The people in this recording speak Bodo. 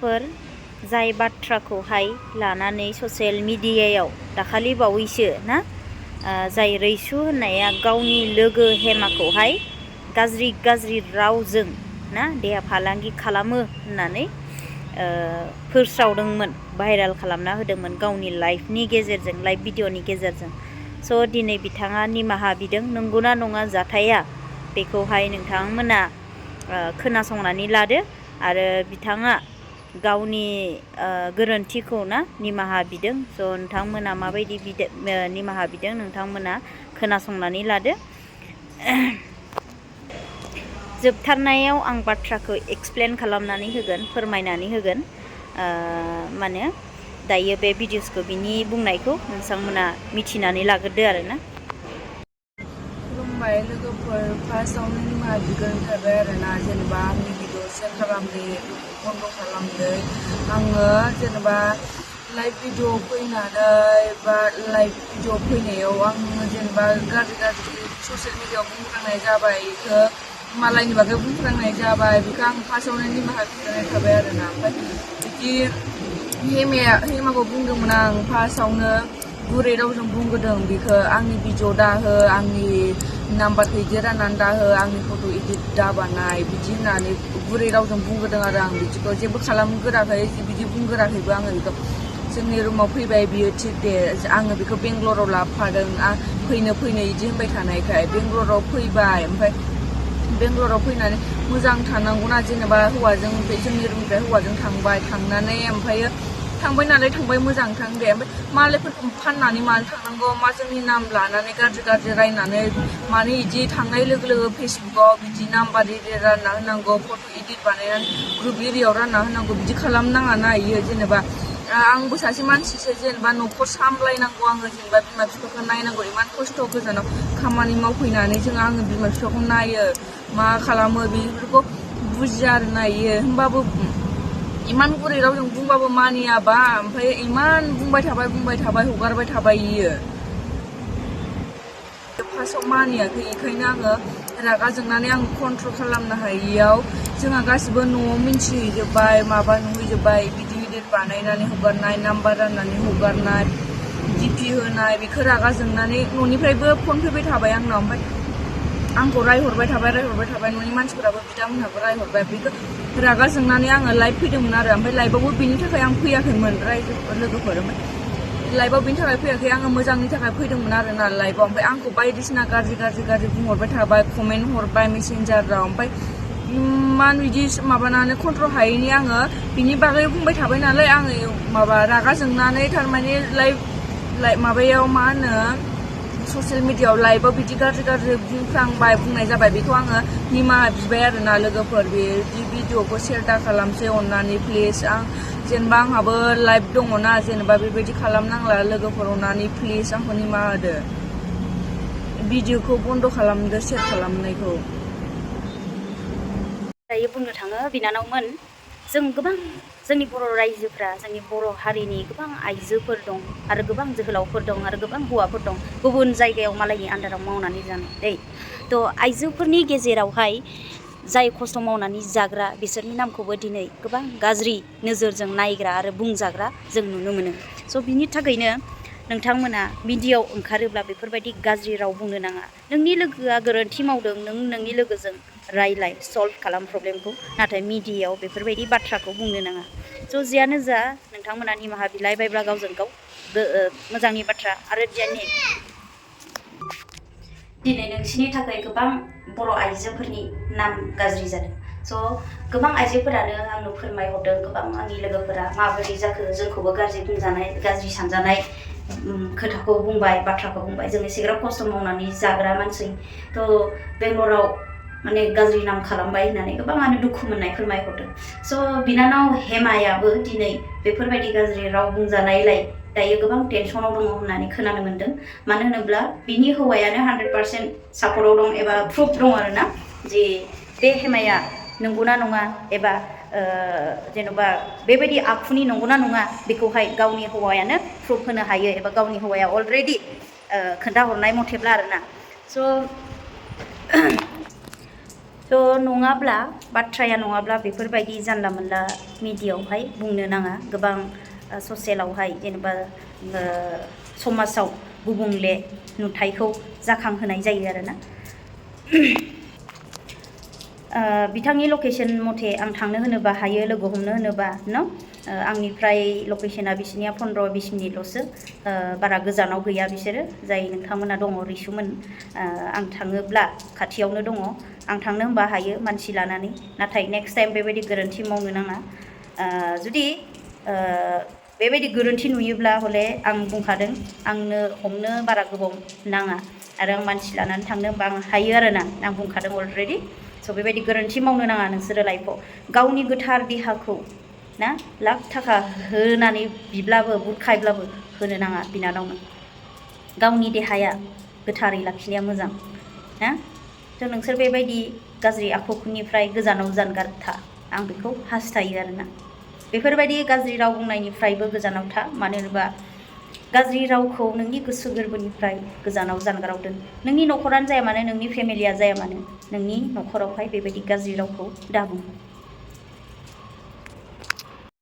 लोगोफोर जाय बाथ्राखौहाय लानानै ससियेल मिडियायाव दाखालि बावैसो ना जाय रैसु होननाया गावनि लोगो हेमाखौहाय गाज्रि रावजों ना देहा फालांगि खालामो होननानै फोसावदोंमोन, भाइराल खालामना होदोंमोन गावनि लाइफनि गेजेरजों, लाइभ भिडिअनि गेजेरजों। स' दिनै बिथाङा निमाहा बिदों। नंगौना नङा जाथाया बेखौहाय नोंथांमोना खोनासंनानै लादो आरो बिथाङा गावनि गोरोन्थिखौ ना निमाहा बिदों। स' नोंथांमोना माबायदि निमाहा बिदों नोंथांमोना खोनासंनानै लादो। जोबथारनायाव आं बाथ्राखौ एक्सप्लेन खालामनानै होगोन, फोरमायनानै होगोन। माने दायो बे भिडिअसखौ बिनि बुंनायखौ नोंथांमोना मिथिनानै लाग्रोदो आरोना। खुलुमबाय लोगोफोर, फार्स्टआवनो निमाहा बिग्रोनाय थाबाय आरोना। जेनेबा आंनि भिडिअ सेयार खालामदो, बन्द खालामदो। आङो जेनेबा लाइभ भिडिअ फैनानै बा लाइभ भिडिअ फैनायाव आङो जेनेबा गाज्रि ससियेल मिडियायाव बुंफ्रांनाय जाबाय, बेखौ मालायनि बागै बुंफ्रांनाय जाबाय, बेखौ आं फार्स्टआवनो निमाहा बिग्रोनाय थाबाय आरोना। ओमफ्राय बिदि हेमाखौ बुंदोंमोन आं फार्स्टआवनो गुरै रावजों बुंगोदों बेखौ, आंनि भिडिअ दाहो, आंनि नाम्बारखौ इदि राननानै दाहो, आंनि फट' इदिट दाबानाय बिदि होननानै गुरै रावजों बुंगोदों आरो आं बिदिखौ जेबो खालामगोराखै, बिदि बुंगोराखैबो आङो बेखौ। जोंनि रुमाव फैबाय बियो थिग दे, आङो बेखौ बेंगलराव लाबोफादों, फैनो इदि होनबाय थानायखाय बेंगलराव फैबाय। ओमफ्राय बेंगलराव फैनानै मोजां थानांगौना, जेनेबा हौवाजों जोंनि रुमनिफ्राय हौवाजों थांबाय, थांनानै ओमफ्रायो थांबाय नालाय थांबाय, मोजां थां दे। ओमफ्राय मालायफोरखौ फाननानै मानो थांनांगौ, मा जोंनि नाम लानानै गाज्रि रायनानै मानो इदि थांनाय लोगो लोगो फेसबुकाव बिदि नाम्बार इदि रानना होनांगौ, फट' इदिट बानायनानै ग्रुप एरियायाव रानना होनांगौ, बिदि खालामनाङा ना इयो। जेनेबा आंबो सासे मानसिसो, जेनेबा न'खर सामलायनांगौ, आङो जेनेबा बिमा बिफाखौ नायनांगौ, इमान खस्थ' गोजानाव खामानि मावफैनानै आङो बिमा बिफाखौ नायो, मा खालामो बेफोरखौ बुजिया आरोना इयो। होमबाबो इमान गुरै रावजों बुंबाबो मानियाबा, ओमफ्राय इमान बुंबाय थाबाय हगारबाय थाबाय इयो। फार्स्टआव मानियाखै, बेखायनो आङो रागा जोंनानै आं कन्ट्रल खालामनो हायियाव जोंहा गासिबो न'आव मिन्थिहैजोब्बाय, माबा नुहैजोब्बाय, बिदि बानायनानै हगारनाय, नाम्बार राननानै हगारनाय, डिपि होनाय, बेखौ रागा जोंनानै न'निफ्रायबो फन फैबाय थाबाय आंनाव। ओमफ्राय आंखौ रायहरबाय थाबाय, न'नि मानसिफोराबो बिदामोनहाबो रायहरबाय। बेखौ रागा जोंनानै आङो लाइभ फैदोंमोन आरो। ओमफ्राय लाइभआवबो बेनि थाखाय आं फैयाखैमोन लोगोफोर, ओमफ्राय लाइभआव बेनि थाखाय फैयाखै, आङो मोजांनि थाखाय फैदोंमोन आरोना लाइभआव। ओमफ्राय आंखौ बायदिसिना गाज्रि बुंहरबाय थाबाय, कमेन्ट हरबाय मेसेन्जाराव। ओमफ्राय इमान बिदि माबानानै कन्ट्रल हायैनि आङो बिनि बागै बुंबाय थाबाय नालाय, आङो रागा जोंनानै थारमाने लाइभ माबायाव मा होनो ससियेल मिडियायाव लाइभआव बिदि गाज्रि बुंनाय जाबाय। बेखौ आङो निमाहा बिबाय आरोना लोगोफोर, बे भिडिअखौ सेयार दा खालामसै अननानै प्लिज। जेनेबा आंहाबो लाइभ दङना, जेनेबा बेबायदि खालामनांला लोगोफोर, अननानै प्लिज आंखौ निमाहा होदो। भिडिअखौ बन्द खालामदो सेयार खालामनायखौ। दायो बुंनो थाङो बिनानावमोन, जों गोबां जोंनि बर' रायजोफ्रा, जोंनि बर' हारिनि गोबां आइजोफोर दं आरो गोबां जोहोलावफोर दं आरो गोबां हौवाफोर दं, गुबुन जायगायाव मालायनि आन्दाराव मावनानै जानाय दै। थ' आइजोफोरनि गेजेरावहाय जाय खस्थ' मावनानै जाग्रा, बिसोरनि नामखौबो दिनै गोबां गाज्रि नोजोरजों नायग्रा आरो बुंजाग्रा जों नुनो मोनो। स' बिनि थाखायनो नोंथांमोना मिडियायाव ओंखारोब्ला बेफोरबायदि गाज्रि राव बुंनो नाङा। नोंनि लोगोआ गोरोन्थि मावदों, नों नोंनि लोगोजों रायलाय, सल्भ खालाम प्रब्लेमखौ, नाथाय मिडियायाव बेफोरबायदि बाथ्राखौ बुंनो नाङा। स' जियानो जा, नोंथांमोना निमाहा बिलायबायब्ला गावजों गाव मोजांनि बाथ्रा। आरो दिनै नोंसिनि थाखाय गोबां बर' आइजोफोरनि नाम गाज्रि जादों। स' गोबां आइजोफोरानो आंनो फोरमायहरदों, गोबां आंनि लोगोफोरा माबोरै जाखो, जोंखौबो गाज्रि बुंजानाय, गाज्रि सानजानाय खोथाखौ बुंबाय, बाथ्राखौ बुंबाय। जों एसेग्राब खस्थ' मावनानै जाग्रा मानसि, थ' बेंगलराव माने गाज्रि नाम खालामबाय होननानै गोबाङानो दुखु मोननाय फोरमायहरदों। स' बिनानाव हेमायाबो दिनै बेफोरबायदि गाज्रि राव बुंजानायलाय दायो गोबां टेनसनाव दङ होननानै खोनानो मोन्दों। मानो होनोब्ला बिनि हौवायानो 100% सापर्टआव दं एबा प्रुफ दं आरोना, जे बे हेमाया नंगौना नङा एबा जेन'बा बेबायदि आखुनि नंगौना नङा, बेखौहाय गावनि हौवायानो प्रुफ होनो हायो, एबा गावनि हौवाया अलरेडि खोन्थाहरनाय मथेब्ला आरोना। स' थ' नङाब्ला बाथ्राया नङाब्ला बेफोरबायदि जानला मोनला मिडियायावहाय बुंनो नाङा गोबां ससियेलावहाय जेनेबा समाजाव गुबुंले नुथायखौ जाखांहोनाय जायो आरोना बिथांनि लकेशन मथे आं थांनो होनोबा हायो लोगो हमनो होनोबा न आंनिफ्राय लकेशना बिसिनिया 15-20 मिनिटल'सो बारा गोजानाव गैया बिसोरो जाय नोंथांमोना दङ रिसुमोन आं थाङोब्ला खाथियावनो दङ आं थांनो होनबा हायो मानसि लानानै नाथाय नेक्स्ट टाइम बेबायदि गोरोन्थि मावनो नाङा जुदि बेबायदि गोरोन्थि नुयोब्ला हले आं बुंखादों आंनो हमनो बारा गोबाव नाङा आरो आं मानसि लानानै थांनो होनबा आं हायो आरोना आं बुंखादों अलरेडि स' बेबायदि गोरोन्थि मावनो नाङा नोंसोरो लाइफआव गावनि गोथार देहाखौ ना लाख थाखा होनानै बिब्लाबो बुरखायब्लाबो होनो नाङा बिनानावनो गावनि देहाया गोथारै लाखिनाया मोजां ना थ' नोंसोर बेबायदि गाज्रि आखुनिफ्राय गोजानाव जानगार था आं बेखौ हास्थायो आरोना बेफोरबायदि गाज्रि राव बुंनायनिफ्रायबो गोजानाव था मानो होनोबा गाज्रि रावखौ नोंनि गोसो गोरबोनिफ्राय गोजानाव जानगाराव दोन नोंनि न'खरानो जाया मानो नोंनि फेमिलिया जाया मानो नोंनि न'खरावहाय बेबायदि गाज्रि रावखौ दाबुं